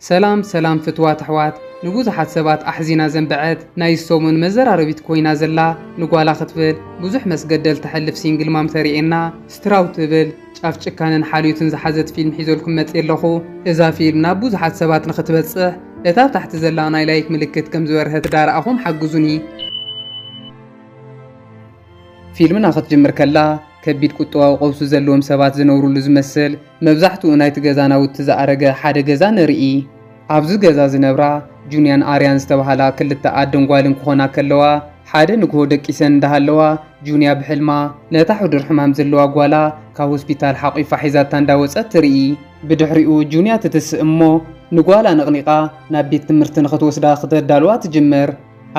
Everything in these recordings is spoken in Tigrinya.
ሰላም ሰላም ፍትዋት ኣሕዋት፣ ንብዙሓት ሰባት ኣሕዚና ዘንበዐት ናይ ሰሙን መዘራረቢት ኮይና ዘላ ንጓላ ክትብል ብዙሕ መስገደል ተሕልፍ ሲንግል ማም ተርእየና። ስትራው ትብል ጫፍ ጭካንን ሓልዮትን ዝሓዘት ፊልም ሒዘልኩም መጽእ ኣለኹ። እዛ ፊልም ናብ ብዙሓት ሰባት ንኽትበጽሕ እታ ኣብ ታሕቲ ዘላ ናይ ላይክ ምልክት ከም ዝበርሀት ዳርኣኹም ሓግዙኒ። ፊልምና ክትጅምር ከላ ከቢድ ቁጠባዊ ቀውሲ ዘለዎም ሰባት ዝነብሩሉ ዝመስል፣ መብዛሕትኡ ናይቲ ገዛ ናውቲ ዝኣረገ ሓደ ገዛ ንርኢ። ኣብዚ ገዛ ዝነብራ ጁንያን ኣርያን ዝተባህላ ክልተ ኣደን ጓልን ክኾና ከለዋ፣ ሓደ ንግሆ ደቂሰን እንዳሃለዋ፣ ጁንያ ብሕልማ ነታ ሕዱር ሕማም ዘለዋ ጓላ ካብ ሆስፒታል ሓቂፋ ሒዛታ እንዳወጸት ትርኢ። ብድሕሪኡ ጁንያ ትትስእ እሞ፣ ንጓላ ነቕኒቓ ናብ ቤት ትምህርቲ ንኽትወስዳ ክተዳልዋ ትጅምር።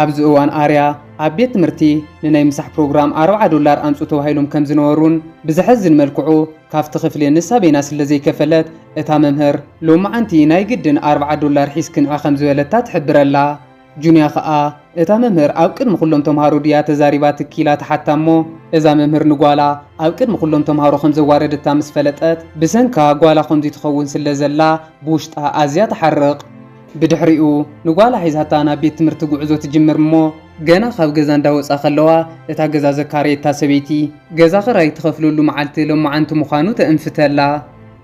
ኣብዚ እዋን ኣርያ ኣብ ቤት ትምህርቲ ንናይ ምሳሕ ፕሮግራም ኣርብዓ ዶላር ኣምጹ ተባሂሎም ከም ዝነበሩን ብዘሕዝን መልክዑ ካብቲ ክፍሊ ንሳ በይና ስለ ዘይከፈለት እታ መምህር ሎማዓንቲ ናይ ግድን ኣርብዓ ዶላር ሒዝክንዐ ከም ዝበለታ ትሕብረላ። ጁንያ ኸኣ እታ መምህር ኣብ ቅድሚ ኩሎም ተምሃሮ ድያ ተዛሪባ ትኪላ ትሓታ እሞ እዛ መምህር ንጓላ ኣብ ቅድሚ ኩሎም ተምሃሮ ከም ዘዋረደታ ምስ ፈለጠት ብሰንካ ጓላ ከምዚ ትኸውን ስለ ዘላ ብውሽጣ ኣዝያ ትሓርቕ። ብድሕሪኡ ንጓላ ሒዛታ ናብ ቤት ትምህርቲ ጉዕዞ ትጅምር እሞ ገና ካብ ገዛ እንዳወጻ ከለዋ እታ ገዛ ዘካረየታ ሰበይቲ ገዛ ኽራይ ትኸፍለሉ መዓልቲ ሎማዓንቲ ምዃኑ ተእንፍተላ።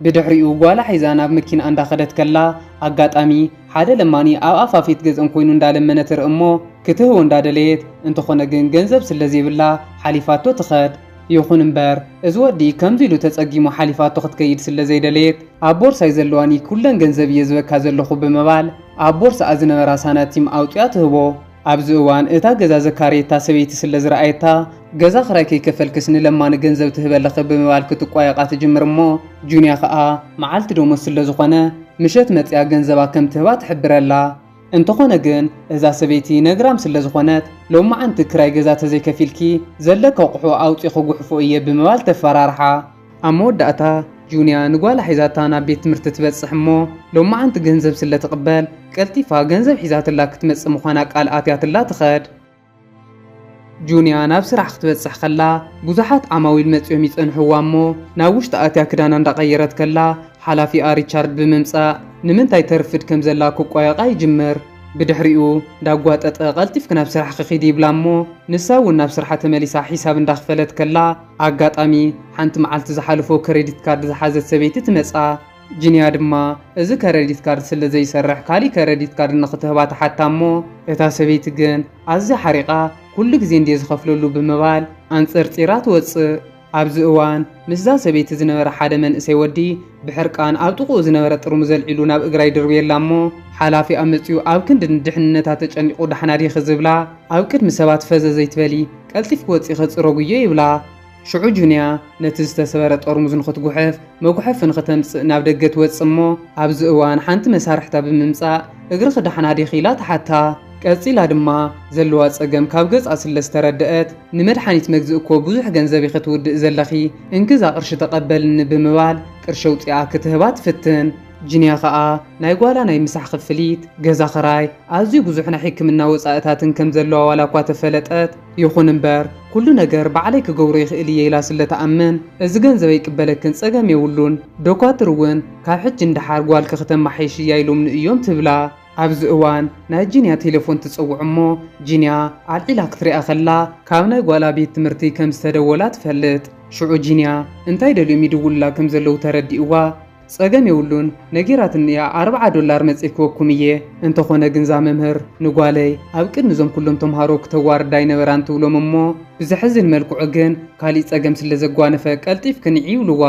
ብድሕሪኡ ጓላ ሒዛ ናብ መኪና እንዳኸደት ከላ ኣጋጣሚ ሓደ ለማኒ ኣብ ኣፋፌት ገዝአን ኮይኑ እንዳለመነ ትርኢ እሞ ክትህቦ እንዳደለየት እንተኾነ ግን ገንዘብ ስለ ዘይብላ ሓሊፋቶ ትኸድ። ይኹን እምበር እዚ ወዲ ከምዚ ኢሉ ተጸጊሙ ሓሊፋቶ ክትከይድ ስለ ዘይደለየት ኣብ ቦርሳይ ዘለዋኒ ኩለን ገንዘብ እየ ዝበካ ዘለኹ ብምባል ኣብ ቦርስኣ ዝነበራ ሳናቲም ኣውጺኣ ትህቦ። ኣብዚ እዋን እታ ገዛ ዘካረየታ ሰበይቲ ስለ ዝረኣየታ ገዛ ኽራይ ከይከፈልክስ ንለማኒ ገንዘብ ትህበለኺ ብምባል ክትቋየቓ ትጅምር እሞ ጁንያ ኸኣ መዓልቲ ደሞዝ ስለ ዝኾነ ምሸት መጺኣ ገንዘባ ከም ትህባ ትሕብረላ። እንተኾነ ግን እዛ ሰበይቲ ነግራም ስለ ዝኾነት ሎማዓንቲ ክራይ ገዛ ተዘይከፊልኪ ዘለካ ኣቑሑ ኣውጺ ክጉሕፎ እየ ብምባል ተፈራርሓ። ኣብ መወዳእታ ጁንያ ንጓላ ሒዛታ ናብ ቤት ትምህርቲ ትበጽሕ እሞ ሎማዓንቲ ገንዘብ ስለ ትቕበል ቀልጢፋ ገንዘብ ሒዛትላ ክትመጽእ ምዃና ቃል ኣትያትላ ትኸድ። ጁንያ ናብ ስራሕ ክትበጽሕ ከላ ብዙሓት ዓማዊል መጺኦም ይጸንሕዋ እሞ ናብ ውሽጢ ኣትያ ክዳና እንዳቐየረት ከላ ሓላፊኣ ሪቻርድ ብምምጻእ ንምንታይ ተርፍድ ከም ዘላ ክቋየቓ ይጅምር። ብድሕሪኡ እንዳጓጠጠ ቀልጢፍኪ ናብ ስራሕኺ ኺዲ ይብላ እሞ ንሳ እውን ናብ ስርሓ ተመሊሳ ሒሳብ እንዳኽፈለት ከላ ኣጋጣሚ ሓንቲ መዓልቲ ዝሓለፎ ከረዲት ካርድ ዝሓዘት ሰበይቲ ትመጻ። ጂንያ ድማ እዚ ከረዲት ካርድ ስለ ዘይሰርሕ ካሊእ ከረዲት ካርድ ንኽትህባ ትሓታ እሞ እታ ሰበይቲ ግን ኣዝያ ሓሪቓ ኩሉ ግዜ እንድየ ዝኸፍለሉ ብምባል ኣንጸርጺራ ትወጽእ። ኣብዚ እዋን ምስዛ ሰበይቲ ዝነበረ ሓደ መንእሰይ ወዲ ብሕርቃን ኣብ ጥቕኡ ዝነበረ ጥርሙዝ ኣልዒሉ ናብ እግራ ይድርብየላ እሞ ሓላፊኣ መጺኡ ኣብ ክንዲ ንድሕንነታ ተጨኒቑ ዳሕና ዲኺ ዝብላ ኣብ ቅድሚ ሰባት ፈዘዝ ኣይትበሊ ቀልጢፍኪ ወጺኺ ጽረግዮ ይብላ። ሽዑ ጁንያ ነቲ ዝተሰበረ ጠርሙዝ ንኽትጉሕፍ መጉሐፊ ንኽተምጽእ ናብ ደገ ትወጽእ እሞ ኣብዚ እዋን ሓንቲ መሳርሕታ ብምምጻእ እግርኺ ዳሕና ዲኺ ኢላ ትሓታ። ቀጺላ ድማ ዘለዋ ጸገም ካብ ገጻ ስለ ዝተረደአት ንመድሓኒት መግዝእ እኮ ብዙሕ ገንዘብ ኢኺ ትውድእ ዘለኺ እንክዛ ቅርሺ ተቐበልኒ ብምባል ቅርሺ ኣውጺኣ ክትህባ ትፍትን። ጂንያ ኸኣ ናይ ጓላ ናይ ምሳሕ ክፍሊት፣ ገዛ ኽራይ፣ ኣዝዩ ብዙሕ ናይ ሕክምና ወጻእታትን ከም ዘለዋ ዋላ እኳ ተፈለጠት፣ ይኹን እምበር ኩሉ ነገር ባዕለይ ክገብሮ ይኽእል እየ ኢላ ስለ ትኣምን እዚ ገንዘብ ኣይቅበለክን ጸገም የብሉን። ዶኳትር እውን ካብ ሕጂ ንደሓር ጓልኪ ክተማሓይሽያ ኢሎምኒ እዮም ትብላ። ኣብዚ እዋን ናይ ጂንያ ቴሌፎን ትጽውዕ እሞ ጂንያ ኣልዒላ ክትሪኣ ከላ ካብ ናይ ጓላ ቤት ትምህርቲ ከም ዝተደወላ ትፈልጥ። ሽዑ ጂንያ እንታይ ደልዮም ይድውሉላ ከም ዘለዉ ተረዲእዋ ጸገም የብሉን ነጊራትኒ እያ ኣርብዓ ዶላር መጺእክወኩም እየ። እንተኾነ ግን እዛ መምህር ንጓለይ ኣብ ቅድሚ እዞም ኩሎም ተምሃሮ ክተዋርዳ ኣይነበራን ትብሎም እሞ ብዘሕዝን መልክዑ ግን ካሊእ ጸገም ስለ ዘጓነፈ ቀልጢፍኪ ንዒ ይብልዋ።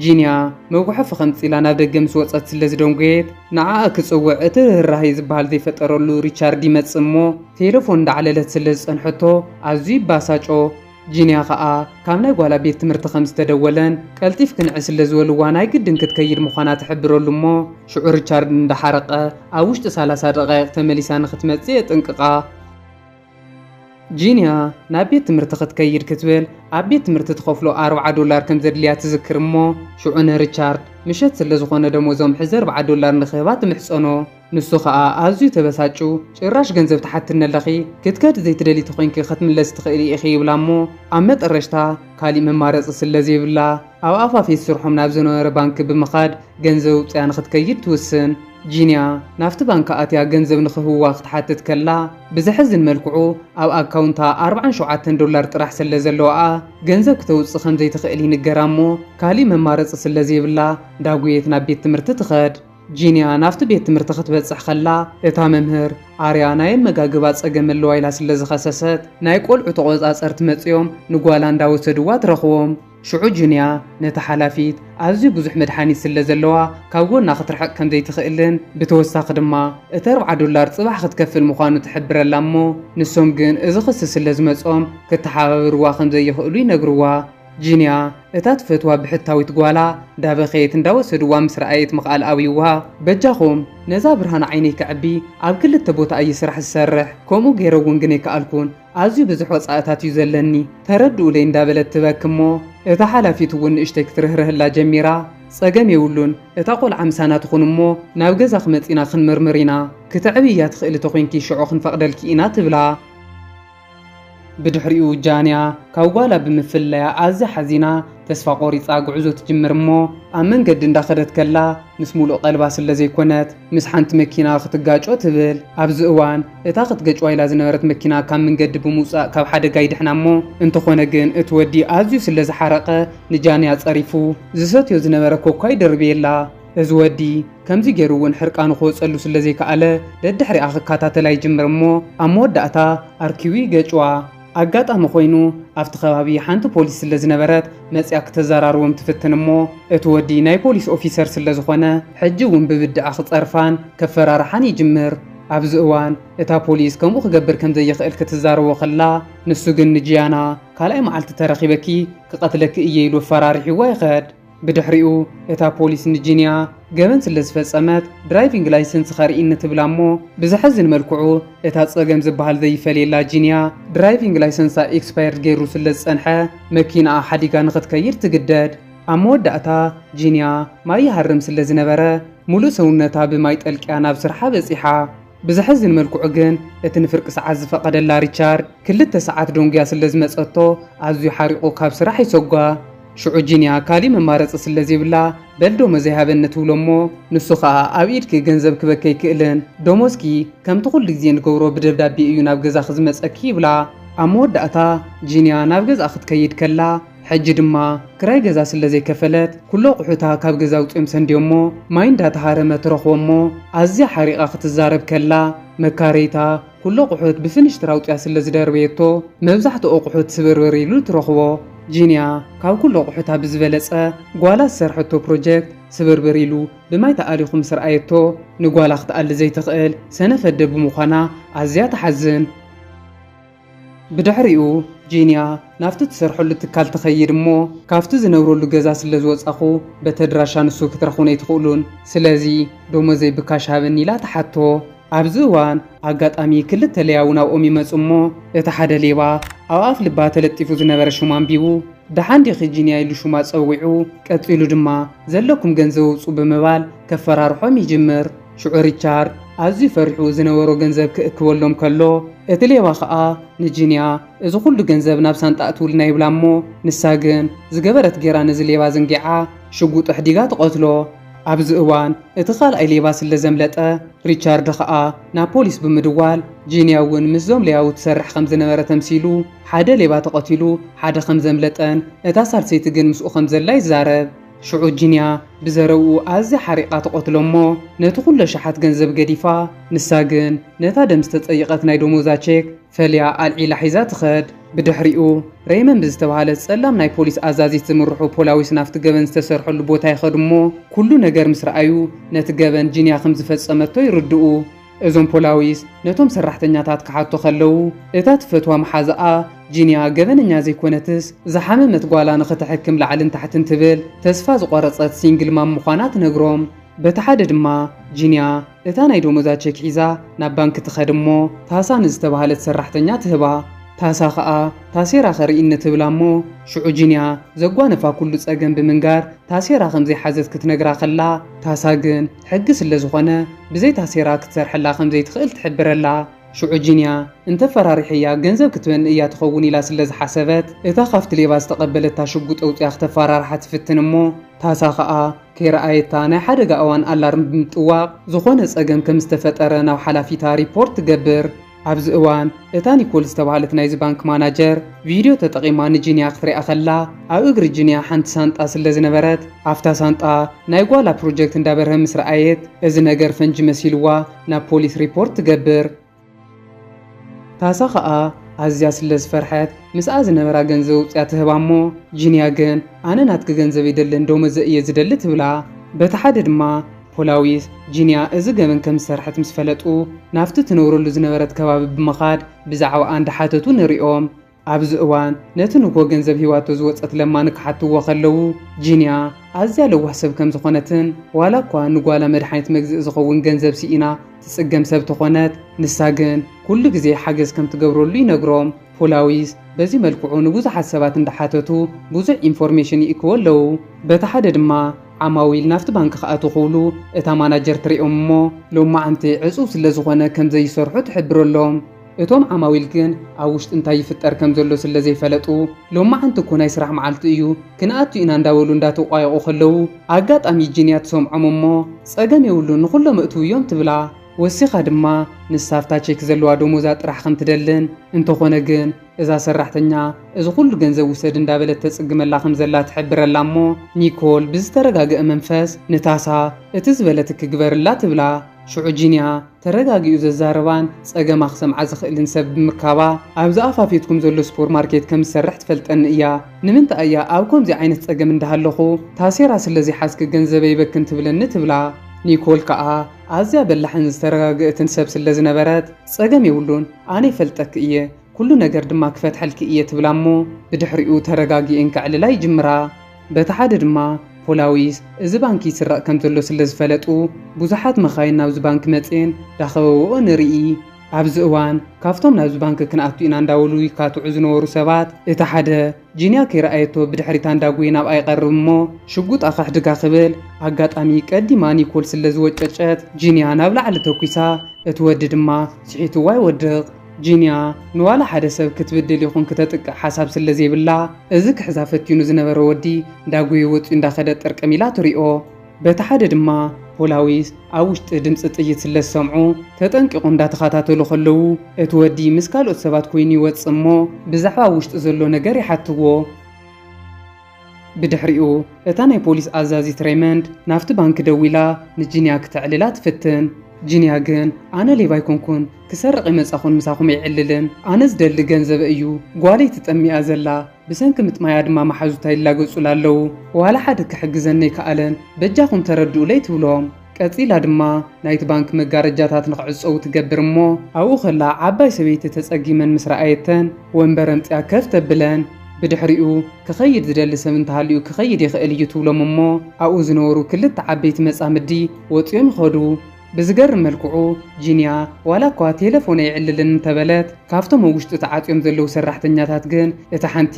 ጂንያ መጉሐፊ ከምጽእ ኢላ ናብ ደገ ምስ ወጸት ስለ ዝደንጎየት ንዓኣ ክጽውዕ እቲ ርህራሄ ዝበሃል ዘይፈጠረሉ ሪቻርድ ይመጽእ እሞ ቴለፎን እንዳዕለለት ስለ ዝጸንሐቶ ኣዝዩ ይባሳጮ። ጂንያ ኸኣ ካብ ናይ ጓላ ቤት ትምህርቲ ከም ዝተደወለን ቀልጢፍኪ ንዒ ስለ ዝበልዋ ናይ ግድን ክትከይድ ምዃና ትሕብረሉ እሞ ሽዑ ሪቻርድ እንዳሓረቐ ኣብ ውሽጢ ሰላሳ ደቓይቕ ተመሊሳ ንኽትመጽእ የጥንቅቓ። ጂንያ ናብ ቤት ትምህርቲ ክትከይድ ክትብል ኣብ ቤት ትምህርቲ ትኸፍሎ ኣርብዓ ዶላር ከም ዘድልያ ትዝክር እሞ ሽዑ ንሪቻርድ ምሸት ስለ ዝኾነ ደሞዞም ሕዚ ኣርብዓ ዶላር ንኽህባ ትምሕጸኖ። ንሱ ኸኣ ኣዝዩ ተበሳጩ ጭራሽ ገንዘብ ትሓትኒ ኣለኺ ክትከዲ ዘይትደሊ ተኾይንኪ ክትምለሲ ትኽእሊ ኢኺ ይብላ እሞ ኣብ መጠረሽታ ካሊእ መማረጺ ስለ ዘይብላ ኣብ ኣፋፌት ስርሖም ናብ ዝነበረ ባንኪ ብምኻድ ገንዘብ ኣውጺኣ ንኽትከይድ ትውስን። ጂንያ ናብቲ ባንክ ኣትያ ገንዘብ ንኽህብዋ ክትሓትት ከላ፣ ብዘሕዝን መልክዑ ኣብ ኣካውንታ ኣርብዓን ሸውዓተን ዶላር ጥራሕ ስለ ዘለዋኣ፣ ገንዘብ ክተውጽእ ከም ዘይትኽእል ይንገራ እሞ፣ ካሊእ መማረጺ ስለ ዘይብላ፣ ዳጉየት ናብ ቤት ትምህርቲ ትኸድ። ጂንያ ናብቲ ቤት ትምህርቲ ክትበጽሕ ከላ፣ እታ መምህር ኣርያ ናይ ኣመጋግባ ጸገም ኣለዋ ኢላ ስለ ዝኸሰሰት፣ ናይ ቆልዑ ተቖጻጸርቲ መጺኦም ንጓላ እንዳወሰድዋ ትረኽቦም። ሽዑ ጂንያ ነታ ሓላፊት ኣዝዩ ብዙሕ መድሃኒት ስለ ዘለዋ፣ ካብ ጎና ክትርሕቕ ከም ዘይትኽእልን፣ ብተወሳኺ ድማ እቲ ኣርብዓ ዶላር ጽባሕ ክትከፍል ምዃኑ ትሕብረላ እሞ፣ ንሶም ግን እዚ ክሲ ስለ ዝመጾም፣ ክተሓባበርዋ ከም ዘይኽእሉ ይነግርዋ። ጂንያ እታ ትፈትዋ ብሕታዊት ጓላ እንዳበኸየት እንዳወሰድዋ ምስ ረኣየት ምኽኣል ኣብይዋ፣ "በጃኹም ነዛ ብርሃን ዓይነይ ከዕቢ ኣብ ክልተ ቦታ እየ ስራሕ ዝሰርሕ፣ ከምኡ ገይረ እውን ግን ኣይከኣልኩን፣ ኣዝዩ ብዙሕ ወጻእታት እዩ ዘለኒ፣ ተረድኡለይ" እንዳበለት ትበኪ እሞ፣ እታ ሓላፊት እውን ንእሽተይ ክትርህርህላ ጀሚራ። "ጸገም የብሉን፣ እታ ቆልዓ ምሳና ትኹን እሞ ናብ ገዛኺ መጺና ክንምርምር ኢና፣ ክትዕብይያ ትኽእሊ ተኾይንኪ ሽዑ ክንፈቕደልኪ ኢና" ትብላ። ብድሕሪኡ ጃንያ ካብ ጓላ ብምፍልላያ ኣዝያ ሓዚና፣ ተስፋ ቆሪጻ ጉዕዞ ትጅምር እሞ፣ ኣብ መንገዲ እንዳኸደት ከላ ምስ ሙሉእ ቀልባ ስለ ዘይኮነት፣ ምስ ሓንቲ መኪና ክትጋጮ ትብል። ኣብዚ እዋን፣ እታ ክትገጭዋ ኢላ ዝነበረት መኪና ካብ መንገዲ ብምውጻእ ካብ ሓደጋ ይድሕና እሞ፣ እንተኾነ ግን እቲ ወዲ ኣዝዩ ስለ ዝሓረቐ ንጃንያ ጸሪፉ፣ ዝሰትዮ ዝነበረ ኮካ ይደርብየላ። እዚ ወዲ ከምዚ ገይሩ እውን ሕርቃኑ ክወጸሉ ስለ ዘይከኣለ፣ ደድሕሪኣ ክከታተላ ይጅምር እሞ፣ ኣብ መወዳእታ ኣርኪቡ ይገጭዋ። ኣጋጣሚ ኮይኑ ኣብቲ ከባቢ ሓንቲ ፖሊስ ስለ ዝነበረት መጽያ ክተዘራርቦም ትፍትን እሞ፣ እቲ ወዲ ናይ ፖሊስ ኦፊሰር ስለ ዝኾነ፣ ሕጂ እውን ብብድዐ ክጸርፋን ከፈራርሓን ይጅምር። ኣብዚ እዋን እታ ፖሊስ ከምኡ ክገብር ከም ዘይኽእል ክትዛረቦ ከላ፣ ንሱ ግን ንጂያና፣ "ካልኣይ መዓልቲ ተረኺበኪ ክቐትለኪ እየ" ኢሉ ኣፈራሪሕዋ ይኸድ። ብድሕሪኡ እታ ፖሊስ ንጂንያ ገበን ስለ ዝፈጸመት ድራይቪንግ ላይሰንስ ኸርእይኒ ትብላ እሞ፣ ብዘሕዝን መልክዑ እታ ጸገም ዝበሃል ዘይፈልየላ ጂንያ ድራይቪንግ ላይሰንሳ ኤክስፓየርድ ገይሩ ስለ ዝጸንሐ መኪናኣ ሓዲጋ ንኽትከይድ ትግደድ። ኣብ መወዳእታ ጂንያ ማይ ይሃርም ስለ ዝነበረ ሙሉእ ሰውነታ ብማይ ጠልቅያ ናብ ስርሓ በጺሓ። ብዘሕዝን መልክዑ ግን እቲ ንፍርቂ ሰዓት ዝፈቐደላ ሪቻርድ ክልተ ሰዓት ደንጉያ ስለ ዝመጸቶ ኣዝዩ ሓሪቑ ካብ ስራሕ ይሰጓ። ሽዑ ጂንያ ካሊእ መማረጺ ስለ ዘይብላ በል ደሞዝ ይሃበኒ ትብሎ እሞ ንሱ ኸኣ ኣብ ኢድኪ ገንዘብ ክበኪ ኣይክእልን፣ ደሞዝኪ ከምቲ ኩሉ ግዜ ንገብሮ ብደብዳቤ እዩ ናብ ገዛኺ ዝመጸኪ ይብላ። ኣብ መወዳእታ ጂንያ ናብ ገዝኣ ክትከይድ ከላ ሕጂ ድማ ክራይ ገዛ ስለ ዘይከፈለት ኩሉ ኣቑሑታ ካብ ገዛ ኣውጺኦም ሰንድዮሞ ማይ እንዳተሃረመ ትረኽቦ እሞ ኣዝያ ሓሪቓ ክትዛረብ ከላ መካረይታ ኩሉ ኣቑሑት ብፍንሽትር ኣውጺኣ ስለ ዝደርበየቶ መብዛሕትኡ ኣቑሑት ስብርብር ኢሉ ትረኽቦ። ጂንያ ካብ ኩሉ ኣቑሑታ ብዝበለጸ ጓላ ዝሰርሐቶ ፕሮጀክት ስብርብር ኢሉ ብማይ ተኣሊኹ ምስ ረኣየቶ ንጓላ ክትኣሊ ዘይትኽእል ሰነፍ ኣደ ብምዃና ኣዝያ ትሓዝን። ብድሕሪኡ ጂንያ ናብቲ ትሰርሐሉ ትካል ትኸይድ እሞ ካብቲ ዝነብረሉ ገዛ ስለ ዝወጻኹ በቲ ኣድራሻ ንሱ ክትረኽቡኒ ኣይትኽእሉን፣ ስለዚ ደሞዘይ ብካሽ ሃበኒ ኢላ ትሓቶ። ኣብዚ እዋን ኣጋጣሚ ክልተ ለያቡ ናብኦም ይመጹ እሞ እቲ ሓደ ሌባ ኣብ ኣፍ ልባ ተለጢፉ ዝነበረ ሹም ኣንቢቡ ደሓን ዲኺ ጂንያ ኢሉ ሹማ ጸዊዑ፣ ቀጺሉ ድማ ዘለኩም ገንዘብ ኣውጹ ብምባል ከፈራርሖም ይጅምር። ሽዑ ሪቻርድ ኣዝዩ ፈሪሑ ዝነበሮ ገንዘብ ክእክበሎም ከሎ፣ እቲ ሌባ ኸኣ ንጂንያ እዚ ኩሉ ገንዘብ ናብ ሳንጣ ኣእትውልና ይብላ እሞ፣ ንሳ ግን ዝገበረት ጌራ ነዚ ሌባ ዘንጊዓ ሽጉጥ ኣሕዲጋ ትቐትሎ። ኣብዚ እዋን እቲ ካልኣይ ሌባ ስለ ዘምለጠ፣ ሪቻርድ ኸኣ ናብ ፖሊስ ብምድዋል፣ ጂንያ እውን ምስዞም ለያቡ ትሰርሕ ከም ዝነበረ ተምሲሉ፣ ሓደ ሌባ ተቐቲሉ፣ ሓደ ከም ዘምለጠን እታ ሳልሰይቲ ግን ምስኡ ከም ዘላ ይዛረብ። ሽዑ ጂንያ ብዘረብኡ ኣዝያ ሓሪቓ ትቐትሎ እሞ፣ ነቲ ኩሉ ኣሽሓት ገንዘብ ገዲፋ፣ ንሳ ግን ነታ ደም ዝተጸየቐት ናይ ደሞዛ ቼክ ፈልያ ኣልዒላ ሒዛ ትኸድ። ብድሕሪኡ፣ ሬይመን ብዝተባህለት ጸላም ናይ ፖሊስ ኣዛዚት ዝምርሑ ፖላዊስ ናብቲ ገበን ዝተሰርሐሉ ቦታ ይኸዱ እሞ፣ ኩሉ ነገር ምስ ረኣዩ፣ ነቲ ገበን ጂንያ ከም ዝፈጸመቶ ይርድኡ። እዞም ፖላዊስ ነቶም ሰራሕተኛታት ክሓቶ ከለዉ፣ እታ ትፈትዋ መሓዛኣ ጂንያ ገበነኛ ዘይኮነትስ፣ ዝሓመመት ጓላ ንኽትሕክም ላዕልን ታሕትን ትብል፣ ተስፋ ዝቖረጸት ሲንግል ማም ምዃና ትነግሮም። በቲ ሓደ ድማ ጂንያ እታ ናይ ደሞዛ ቼክ ሒዛ ናብ ባንክ ትኸድ እሞ፣ ታሳ ንዝተባህለት ሰራሕተኛ ትህባ። ታሳ ኸኣ ታሴራ ኸርእይኒ ትብላ እሞ፣ ሽዑ ጂንያ ዘጓነፋ ኩሉ ጸገም ብምንጋር ታሴራ ከም ዘይሓዘት ክትነግራ ከላ፣ ታሳ ግን ሕጊ ስለ ዝኾነ ብዘይ ታሴራ ክትሰርሐላ ከም ዘይትኽእል ትሕብረላ። ሽዑ ጂንያ እንተፈራሪሐያ ገንዘብ ክትበን እያ ትኸውን ኢላ ስለ ዝሓሰበት፣ እታ ካብቲ ሌባ ዝተቐበለታ ሽጉጥ ኣውፅያ ክተፈራርሓ ትፍትን እሞ፣ ታሳ ኸኣ ከይረኣየታ ናይ ሓደጋ እዋን ኣላርም ብምጥዋቕ ዝኾነ ጸገም ከም ዝተፈጠረ ናብ ሓላፊታ ሪፖርት ትገብር። ኣብዚ እዋን እታ ኒኮል ዝተባህለት ናይዚ ባንክ ማናጀር ቪድዮ ተጠቒማ ንጂንያ ክትሪኣ ከላ፣ ኣብ እግሪ ጂንያ ሓንቲ ሳንጣ ስለ ዝነበረት፣ ኣብታ ሳንጣ ናይ ጓላ ፕሮጀክት እንዳበርሀ ምስ ረኣየት፣ እዚ ነገር ፈንጂ መሲልዋ ናብ ፖሊስ ሪፖርት ትገብር። ታሳ ኸኣ ኣዝያ ስለ ዝፈርሐት፣ ምስኣ ዝነበራ ገንዘብ ኣውጽያ ትህባ እሞ፣ ጂንያ ግን፣ "ኣነ ናትኪ ገንዘብ ኣይደልን፣ ደሞዘ እየ ዝደሊ" ትብላ። በቲ ሓደ ድማ፣ ፖላዊስ ጂንያ እዚ ገበን ከም ዝሰርሐት ምስ ፈለጡ፣ ናብቲ ትነብረሉ ዝነበረት ከባቢ ብምኻድ ብዛዕባኣ እንዳሓተቱ ንሪኦም። ኣብዚ እዋን፣ ነቲ ንግሆ ገንዘብ ሂባቶ ዝወጸት ለማኒ ክሓትዎ ከለዉ፣ ጂንያ ኣዝያ ለዋህ ሰብ ከም ዝኾነትን፣ ዋላ እኳ ንጓላ መድሓኒት መግዝኢ ዝኸውን ገንዘብ ስኢና ትጽገም ሰብ ተኾነት፣ ንሳ ግን ኩሉ ግዜ ሓገዝ ከም ትገብረሉ ይነግሮም። ፖላዊስ በዚ መልክዑ ንብዙሓት ሰባት እንዳሓተቱ ብዙሕ ኢንፎርሜሽን ይእክቡ ኣለዉ። በቲ ሓደ ድማ ዓማዊል ናብቲ ባንክ ክኣትዉ ክብሉ እታ ማናጀር ትሪኦም እሞ፣ ሎማዓንቲ ዕጹው ስለ ዝኾነ ከም ዘይሰርሑ ትሕብረሎም። እቶም ዓማዊል ግን ኣብ ውሽጢ እንታይ ይፍጠር ከም ዘሎ ስለ ዘይፈለጡ፣ "ሎማዓንቲ እኮ ናይ ስራሕ መዓልቲ እዩ፣ ክንኣቱ ኢና" እንዳበሉ እንዳተቋየቑ ከለዉ፣ ኣጋጣሚ ጂንያ ትሰምዖም እሞ፣ "ጸገም የብሉን፣ ንኹሎም እእትውዮም" ትብላ። ወሲኻ ድማ፣ "ንሳ ኣብታ ቼክ ዘለዋ ደሞዛ ጥራሕ ከም ትደልን፣ እንተኾነ ግን እዛ ሰራሕተኛ እዚ ኩሉ ገንዘብ ውሰድ እንዳበለት ተጽግመላ ከም ዘላ ትሕብረላ እሞ፣ ኒኮል ብዝተረጋገአ መንፈስ ንታሳ እቲ ዝበለትኪ ግበርላ" ትብላ። ሽዑ ጂንያ ተረጋጊኡ ዘዛርባን ጸገማ ክሰምዓ ዝኽእልን ሰብ ብምርካባ፣ "ኣብዚ ኣፋፌትኩም ዘሎ ሱፐርማርኬት ከም ዝሰርሕ ትፈልጠኒ እያ። ንምንታይ እያ ኣብ ከምዚ ዓይነት ጸገም እንዳሃለኹ ታሴራ ስለ ዘይሓዝኪ ገንዘበይ በክን ትብለኒ?" ትብላ። ኒኮል ከኣ ኣዝያ በላሕን ዝተረጋገእትን ሰብ ስለ ዝነበረት፣ "ጸገም የብሉን፣ ኣነ ይፈልጠኪ እየ፣ ኩሉ ነገር ድማ ክፈትሐልኪ እየ" ትብላ እሞ፣ ብድሕሪኡ ተረጋጊኤን ከዕልላ ይጅምራ። በቲ ሓደ ድማ ፖላዊስ እዚ ባንኪ ይስረቕ ከም ዘሎ ስለ ዝፈለጡ፣ ብዙሓት መኻይን ናብዚ ባንክ መጽየን ዳኸበብኦ ንርኢ። ኣብዚ እዋን፣ ካብቶም ናብዚ ባንክ ክንኣቱ ኢና እንዳበሉ ይካትዑ ዝነበሩ ሰባት፣ እቲ ሓደ ጂንያ ከይረኣየቶ ብድሕሪታ እንዳጉየ ናብኣ ይቐርብ እሞ፣ ሽጉጣ ከሕድጋ ክብል፣ ኣጋጣሚ ቀዲማ ኒኮል ስለ ዝወጨጨት፣ ጂንያ ናብ ላዕሊ ተኩሳ፣ እቲ ወዲ ድማ ስሒትዋ ይወድቕ። ጂንያ ንዋላ ሓደ ሰብ ክትብድል ይኹን ክተጥቅዕ ሓሳብ ስለ ዘይብላ፣ እዚ ክሕዛ ፈቲኑ ዝነበረ ወዲ እንዳጎየ ወጺኡ እንዳኸደ ጥርቅም ኢላ ትሪኦ። በቲ ሓደ ድማ ፖላዊስ ኣብ ውሽጢ ድምፂ ጥይት ስለ ዝሰምዑ፣ ተጠንቂቑ እንዳተኸታተሉ ከለዉ፣ እቲ ወዲ ምስ ካልኦት ሰባት ኮይኑ ይወጽእ እሞ፣ ብዛዕባ ኣብ ውሽጢ ዘሎ ነገር ይሓትዎ። ብድሕሪኡ፣ እታ ናይ ፖሊስ ኣዛዚት ሬመንድ ናብቲ ባንክ ደዊላ ንጂንያ ክተዕልላ ትፍትን። ጂንያ ግን፣ "ኣነ ሌባ ኣይኮንኩን፣ ክሰርቕ ይመጻኹን ምሳኹም ኣይዕልልን። ኣነ ዝደሊ ገንዘበ እዩ። ጓለይ ትጠምያ ዘላ፣ ብሰንኪ ምጥማያ ድማ መሓዙታ ይላገጹላ ኣለዉ። ዋላ ሓደ ክሕግዘኒ ኣይከኣለን። በጃኹም ተረድኡለይ" ትብሎም። ቀጺላ ድማ ናይቲ ባንክ መጋረጃታት ንኽዕጸዉ ትገብር እሞ፣ ኣብኡ ከላ ዓባይ ሰበይቲ ተጸጊመን ምስ ረኣየተን፣ ወንበር ኣምጺኣ ከፍ ተብለን። ብድሕሪኡ፣ "ክኸይድ ዝደሊ ሰብ እንተሃልዩ ክኸይድ ይኽእል እዩ" ትብሎም እሞ፣ ኣብኡ ዝነበሩ ክልተ ዓበይቲ መጻምዲ ወጺኦም ይኸዱ። ብዝገርም መልክዑ፣ ጂንያ ዋላ እኳ ቴሌፎን ኣይዕልልን እንተበለት፣ ካብቶም ኣብ ውሽጢ ተዓጽዮም ዘለዉ ሰራሕተኛታት ግን እታ ሓንቲ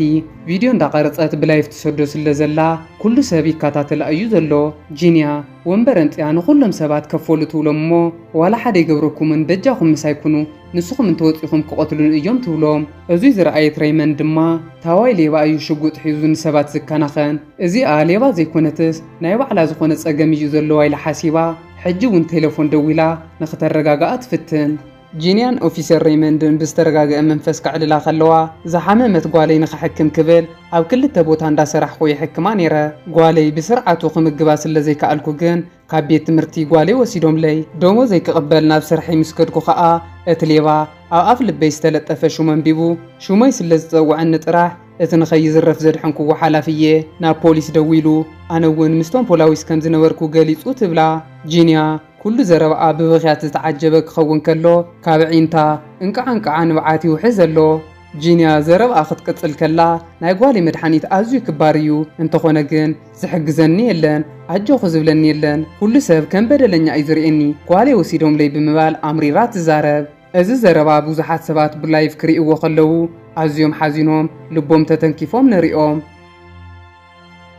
ቪድዮ እንዳቐረጸት ብላይቭ ትሰዶ ስለ ዘላ፣ ኩሉ ሰብ ይከታተላ እዩ ዘሎ። ጂንያ ወንበር ኣምጺኣ ንኹሎም ሰባት ከፈሉ ትብሎም እሞ፣ "ዋላ ሓደ ኣይገብረኩምን፣ በጃኹም ምሳይ ኩኑ፣ ንስኹም እንተወጺኹም ክቐትሉኒ እዮም" ትብሎም። እዙይ ዝረኣየት ሬመን ድማ፣ "ታዋይ ሌባ እዩ ሽጉጥ ሒዙ ንሰባት ዝከናኸን? እዚኣ ሌባ ዘይኮነትስ፣ ናይ ባዕላ ዝኾነ ጸገም እዩ ዘለዋ" ኢላ ሓሲባ፣ ሕጂ እውን ቴሌፎን ደዊላ ንኽተረጋግኣ ትፍትን። ጂንያን ኦፊሰር ሬመንድን ብዝተረጋግአ መንፈስ ከዕልላ ከለዋ፣ "ዝሓመመት ጓለይ ንኽሕክም ክብል ኣብ ክልተ ቦታ እንዳሰራሕኹ ይሕክማ ነይረ። ጓለይ ብስርዓቱ ክምግባ ስለ ዘይከኣልኩ ግን፣ ካብ ቤት ትምህርቲ ጓለይ ወሲዶምለይ። ደሞዘይ ክቕበል ናብ ስርሐይ ምስ ከድኩ ኸኣ፣ እቲ ሌባ ኣብ ኣፍ ልበይ ዝተለጠፈ ሹም ኣንቢቡ፣ ሹመይ ስለ ዝጸውዐኒ ጥራሕ፣ እቲ ንኸይዝረፍ ዘድሐንኩዎ ሓላፊ እየ ናብ ፖሊስ ደዊሉ። ኣነ እውን ምስቶም ፖላዊስ ከም ዝነበርኩ ገሊጹ" ትብላ። ጂንያ ኩሉ ዘረባኣ ብብኽያት ዝተዓጀበ ክኸውን ከሎ፣ ካብ ኣዒንታ እንቃዕ እንቃዕ ንብዓት ይውሕዝ ኣሎ። ጂንያ ዘረባኣ ክትቅጽል ከላ፣ "ናይ ጓለይ መድሓኒት ኣዝዩ ክባር እዩ፣ እንተኾነ ግን ዝሕግዘኒ የለን፣ ኣጆኺ ዝብለኒ የለን፣ ኩሉ ሰብ ከም በደለኛ እዩ ዝርእየኒ፣ ጓለይ ወሲዶምለይ" ብምባል ኣምሪራ ትዛረብ። እዚ ዘረባ ብዙሓት ሰባት ብላይቭ ክርእይዎ ከለዉ ኣዝዮም ሓዚኖም፣ ልቦም ተተንኪፎም ንሪኦም።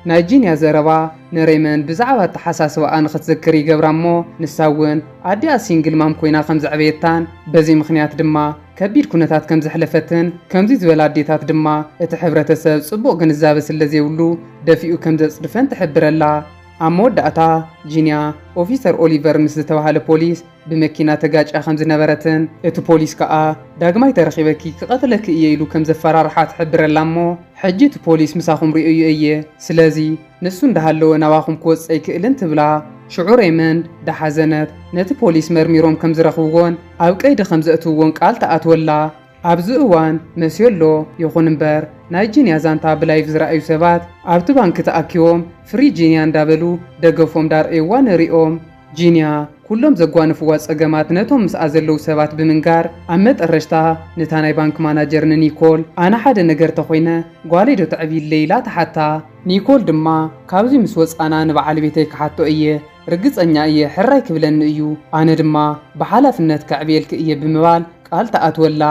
ናይ ጂንያ ዘረባ ንሬመንድ ብዛዕባ ኣተሓሳስባኣ ንኽትዝክር ይገብራ እሞ፣ ንሳ እውን ኣዲኣ ሲንግል ማም ኮይና ከም ዘዕበየታን በዚ ምኽንያት ድማ ከቢድ ኩነታት ከም ዘሕለፈትን፣ ከምዚ ዝበላ ኣዴታት ድማ እቲ ሕብረተሰብ ጽቡቕ ግንዛበ ስለ ዘይብሉ ደፊኡ ከም ዘጽድፈን ትሕብረላ። ኣብ መወዳእታ ጂንያ ኦፊሰር ኦሊቨር ምስ ዝተባህለ ፖሊስ ብመኪና ተጋጭያ ከም ዝነበረትን፣ እቲ ፖሊስ ከኣ ዳግማይ ተረኺበኪ ክቐትለኪ እየ ኢሉ ከም ዘፈራርሓ ትሕብረላ እሞ፣ ሕጂ እቲ ፖሊስ ምሳኹም ርእዮ እየ፣ ስለዚ ንሱ እንዳሃለወ ናባኹም ክወጽእ ኣይክእልን ትብላ። ሽዑ ሬመንድ ዳሓዘነት ነቲ ፖሊስ መርሚሮም ከም ዝረኽብዎን ኣብ ቀይዲ ከም ዘእትውዎን ቃል ተኣትወላ። ኣብዚ እዋን መስዮ ኣሎ። ይኹን እምበር ናይ ጂንያ ዛንታ ብላይቭ ዝረኣዩ ሰባት ኣብቲ ባንክ ተኣኪቦም ፍሪ ጂንያ እንዳበሉ ደገፎም ዳርእይዋ ንሪኦም። ጂንያ ኩሎም ዘጓንፍዋ ጸገማት ነቶም ምስኣ ዘለዉ ሰባት ብምንጋር ኣብ መጠረሽታ ነታ ናይ ባንክ ማናጀር ንኒኮል ኣነ ሓደ ነገር ተኾይነ ጓለይ ዶ ተዕብይለይ ኢላ ተሓታ። ኒኮል ድማ ካብዚ ምስ ወጻና ንበዓል ቤተይ ክሓቶ እየ ርግጸኛ እየ ሕራይ ክብለኒ እዩ ኣነ ድማ ብሓላፍነት ከዕብየልኪ እየ ብምባል ቃል ተኣትወላ።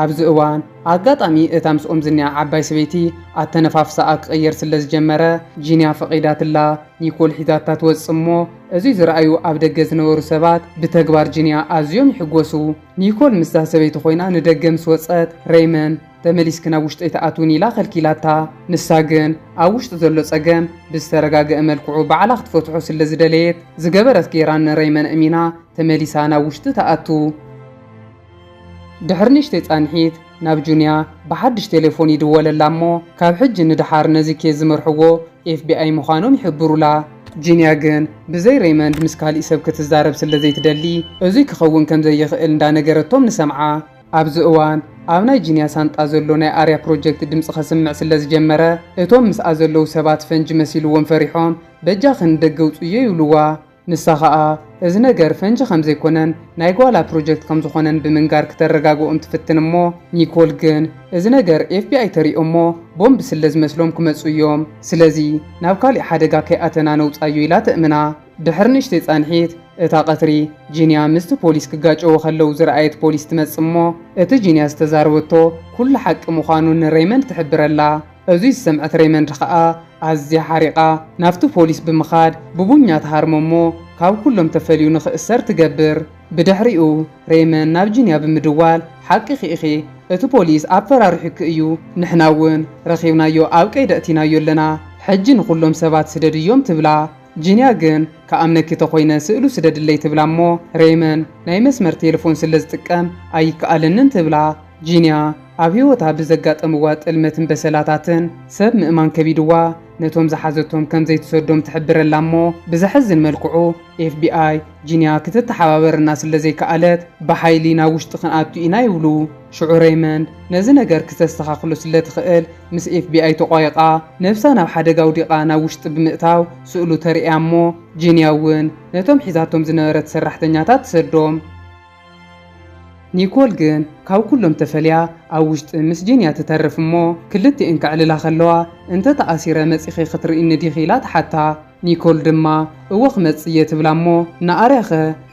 ኣብዚ እዋን ኣጋጣሚ እታ ምስኦም ዝኒኣ ዓባይ ሰበይቲ ኣተነፋፍሳኣ ክቕየር ስለ ዝጀመረ ጂንያ ፈቒዳትላ። ኒኮል ሒዛታ ትወጽእ እሞ እዚ ዝረኣዩ ኣብ ደገ ዝነበሩ ሰባት ብተግባር ጂንያ ኣዝዮም ይሕጎሱ። ኒኮል ምስዛ ሰበይቲ ኮይና ንደገ ምስ ወጸት ሬመን ተመሊስኪ ናብ ውሽጠይ ትኣትውን ኢላ ከልኪላታ። ንሳ ግን ኣብ ውሽጢ ዘሎ ጸገም ብዝተረጋገአ መልክዑ ባዕላ ክትፈትሖ ስለ ዝደለየት ዝገበረት ገይራ ንሬመን እሚና ተመሊሳ ናብ ውሽጢ ትኣቱ። ድሕሪ ንእሽተይ ጻንሒት ናብ ጁንያ ብሓድሽ ቴሌፎን ይድወለላ እሞ ካብ ሕጂ ንድሓር ነዚ ኬዝ ዝመርሕዎ ኤፍቢኣይ ምዃኖም ይሕብሩላ። ጂንያ ግን ብዘይ ሬመንድ ምስ ካሊእ ሰብ ክትዛረብ ስለ ዘይትደሊ እዙይ ክኸውን ከም ዘይኽእል እንዳነገረቶም ንሰምዓ። ኣብዚ እዋን ኣብ ናይ ጂንያ ሳንጣ ዘሎ ናይ ኣርያ ፕሮጀክት ድምፂ ከስምዕ ስለ ዝጀመረ እቶም ምስኣ ዘለዉ ሰባት ፈንጂ መሲልዎም ፈሪሖም በጃኺ ንደገ ውፅዮ ይብልዋ። ንሳ ኸኣ እዚ ነገር ፈንጂ ከም ዘይኮነን ናይ ጓላ ፕሮጀክት ከም ዝኾነን ብምንጋር ክተረጋግኦም ትፍትን እሞ ኒኮል ግን እዚ ነገር ኤፍቢኣይ ተሪኦ እሞ ቦምብ ስለ ዝመስሎም ክመፁ እዮም። ስለዚ ናብ ካሊእ ሓደጋ ከይኣተና ነውፃዮ ኢላ ተእምና። ድሕሪ ንእሽተይ ፃንሒት እታ ቀትሪ ጂንያ ምስቲ ፖሊስ ክጋጨዉ ከለዉ ዝረኣየት ፖሊስ ትመጽእ እሞ እቲ ጂንያ ዝተዛረበቶ ኩሉ ሓቂ ምዃኑ ንሬመንድ ትሕብረላ። እዙይ ዝሰምዐት ሬመንድ ኸኣ ኣዝያ ሓሪቓ ናብቲ ፖሊስ ብምኻድ ብቡኛ ትሃርሞ እሞ ካብ ኩሎም ተፈልዩ ንኽእሰር ትገብር። ብድሕሪኡ ሬመን ናብ ጂንያ ብምድዋል ሓቂ ኺኢኺ እቲ ፖሊስ ኣፈራሪሑኪ እዩ ንሕና እውን ረኺብናዮ ኣብ ቀይዲ ኣእቲናዮ ኣለና ሕጂ ንኹሎም ሰባት ስደድዮም ትብላ። ጂንያ ግን ክኣምነኪ ተኾይነ ስእሉ ስደድለይ ትብላ እሞ ሬመን ናይ መስመር ቴሌፎን ስለ ዝጥቀም ኣይከኣለንን ትብላ። ጂንያ ኣብ ህይወታ ብዘጋጠምዋ ጥልመትን በሰላታትን ሰብ ምእማን ከቢድዋ ነቶም ዝሓዘቶም ከም ዘይትሰዶም ትሕብረላ እሞ ብዘሕዝን መልክዑ ኤፍቢኣይ ጂንያ ክትተሓባበርና ስለ ዘይከኣለት ብሓይሊ ናብ ውሽጢ ክንኣቱ ኢና ይብሉ። ሽዑ ሬመንድ ነዚ ነገር ክተስተኻኽሎ ስለ ትኽእል ምስ ኤፍቢኣይ ተቋይቓ ነብሳ ናብ ሓደጋ ውዲቓ ናብ ውሽጢ ብምእታው ስእሉ ተርእያ እሞ ጂንያ እውን ነቶም ሒዛቶም ዝነበረት ሰራሕተኛታት ትሰዶም። ኒኮል ግን ካብ ኩሎም ተፈልያ ኣብ ውሽጢ ምስ ጂንያ ትተርፍ እሞ ክልቲኤን ከዕልላ ከለዋ እንተ ተኣሲረ መጺኺ ክትርእይኒ ዲኺ ኢላ ትሓታ። ኒኮል ድማ እወ ክመጽእ እየ ትብላ እሞ ንኣርያኸ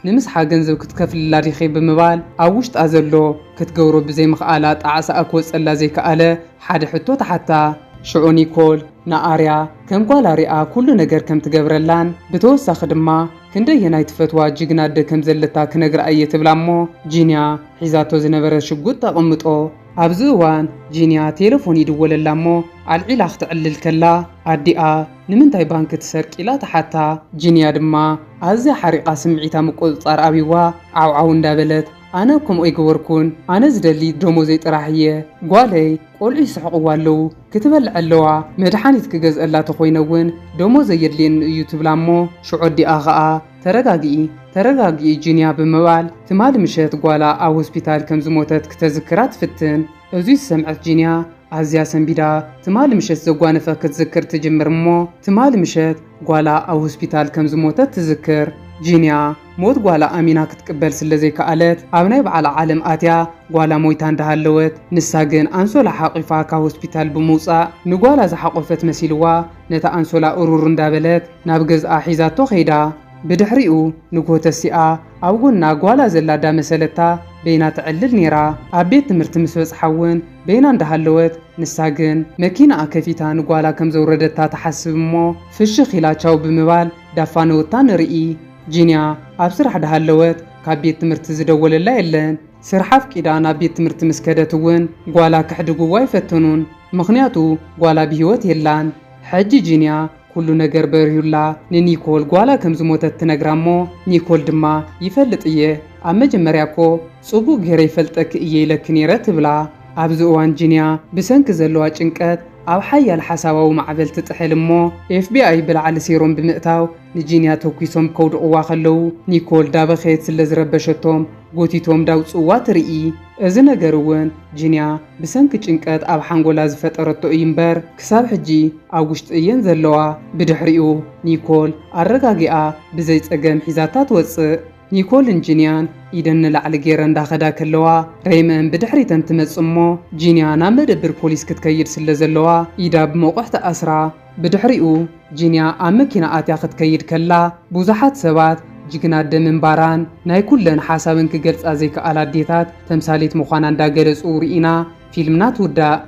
ንምስሓ ገንዘብ ክትከፍልላ ዲኺ ብምባል ኣብ ውሽጣ ዘሎ ክትገብሮ ብዘይምኽኣላ ጣዕሳኣ ክወጸላ ዘይከኣለ ሓደ ሕቶ ትሓታ። ሽዑ ኒኮል ንኣርያ ከም ጓላ ሪኣ ኩሉ ነገር ከም ትገብረላን ብተወሳኺ ድማ ክንደየናይ ትፈትዋ ጅግና ኣደ ከም ዘለታ ክነግራ እየ ትብላ እሞ ጂንያ ሒዛቶ ዝነበረ ሽጉጥ ተቕምጦ። ኣብዚ እዋን ጂንያ ቴሌፎን ይድወለላ እሞ ኣልዒላ ክትዕልል ከላ ኣዲኣ ንምንታይ ባንክ ትሰርቂ ኢላ ትሓታ። ጂንያ ድማ ኣዝያ ሓሪቓ ስምዒታ ምቁጽጻር ኣብይዋ ዓውዓው እንዳበለት ኣነ ከምኡ ኣይገበርኩን፣ ኣነ ዝደሊ ደሞዘይ ጥራሕ እየ። ጓለይ ቆልዑ ይስሕቕዋ ኣለዉ፣ ክትበልዕ ኣለዋ፣ መድሓኒት ክገዝአላ ተኾይነ እውን ደሞዘይ የድልየኒ እዩ ትብላ እሞ ሽዑ ኣዲኣ ኸኣ ተረጋግኢ፣ ተረጋግኢ ጂንያ ብምባል ትማሊ ምሸት ጓላ ኣብ ሆስፒታል ከም ዝሞተት ክተዝክራ ትፍትን። እዙይ ዝሰምዐት ጂንያ ኣዝያ ሰንቢዳ ትማሊ ምሸት ዘጓነፈ ክትዝክር ትጅምር እሞ ትማሊ ምሸት ጓላ ኣብ ሆስፒታል ከም ዝሞተት ትዝክር። ጂንያ ሞት ጓላ ኣሚና ክትቅበል ስለ ዘይከኣለት ኣብ ናይ በዓላ ዓለም ኣትያ ጓላ ሞይታ እንዳሃለወት ንሳ ግን ኣንሶላ ሓቒፋ ካብ ሆስፒታል ብምውጻእ ንጓላ ዝሓቖፈት መሲልዋ ነታ ኣንሶላ እሩር እንዳበለት ናብ ገዝኣ ሒዛቶ ከይዳ። ብድሕሪኡ ንግሆ ተሲኣ ኣብ ጎና ጓላ ዘላ ዳመሰለታ በይና ትዕልል ነይራ። ኣብ ቤት ትምህርቲ ምስ በጽሓ እውን በይና እንዳሃለወት፣ ንሳ ግን መኪናኣ ከፊታ ንጓላ ከም ዘውረደታ ትሓስብ እሞ፣ ፍሽኽ ኢላ ቻው ብምባል ዳፋነወታ ንርኢ። ጂንያ ኣብ ስራሕ ዳሃለወት ካብ ቤት ትምህርቲ ዝደወለላ የለን። ስራሕ ኣፍቂዳ ናብ ቤት ትምህርቲ ምስ ከደት እውን ጓላ ክሕድግዋ ኣይፈተኑን። ምኽንያቱ ጓላ ብህይወት የላን። ሕጂ ጂንያ ኩሉ ነገር በሪሁላ ንኒኮል ጓላ ከም ዝሞተት ትነግራ እሞ፣ ኒኮል ድማ ይፈልጥ እየ፣ ኣብ መጀመርያ እኮ ጽቡቕ ገይረ ይፈልጠኪ እየ ኢለኪ ነይረ ትብላ። ኣብዚ እዋን ጂንያ ብሰንኪ ዘለዋ ጭንቀት ኣብ ሓያል ሓሳባዊ ማዕበል ትጥሕል እሞ፣ ኤፍቢኣይ ብላዕሊ ሴሮም ብምእታው ንጂንያ ተኲሶም ከውድቕዋ ከለዉ፣ ኒኮል ዳበኸየት ስለ ዝረበሸቶም ጎቲቶም ዳውጽዋ ትርኢ። እዚ ነገር እውን ጂንያ ብሰንኪ ጭንቀት ኣብ ሓንጎላ ዝፈጠረቶ እዩ እምበር፣ ክሳብ ሕጂ ኣብ ውሽጢ እየን ዘለዋ። ብድሕሪኡ ኒኮል ኣረጋጊኣ ብዘይ ጸገም ሒዛታ ትወጽእ። ኒኮልን ጂንያን ኢደን ንላዕሊ ገይረን እንዳኸዳ ከለዋ፣ ሬመን ብድሕሪተን ትመጽእ እሞ፣ ጂንያ ናብ መደብር ፖሊስ ክትከይድ ስለ ዘለዋ ኢዳ ብመቑሕ ተኣስራ። ብድሕሪኡ ጂንያ ኣብ መኪና ኣትያ ክትከይድ ከላ፣ ብዙሓት ሰባት ጅግና ኣደ ምንባራን ናይ ኩለን ሓሳበን ክገልጻ ዘይከኣላ ኣዴታት ተምሳሌት ምዃና እንዳገለጹ ርኢና ፊልምና ትውዳእ።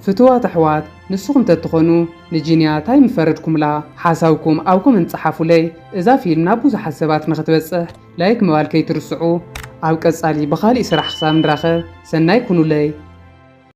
ፍትዋት ኣሕዋት፣ ንስኹም ተትኾኑ ንጂንያ ታይ ምፈረድኩምላ? ሓሳብኩም ኣብ ኮመንት ጸሓፉለይ። እዛ ፊልም ናብ ብዙሓት ሰባት ንኽትበጽሕ ላይክ ምባል ከይትርስዑ። ኣብ ቀጻሊ ብኻሊእ ስራሕ ክሳብ ንራኸብ ሰናይ ኩኑለይ።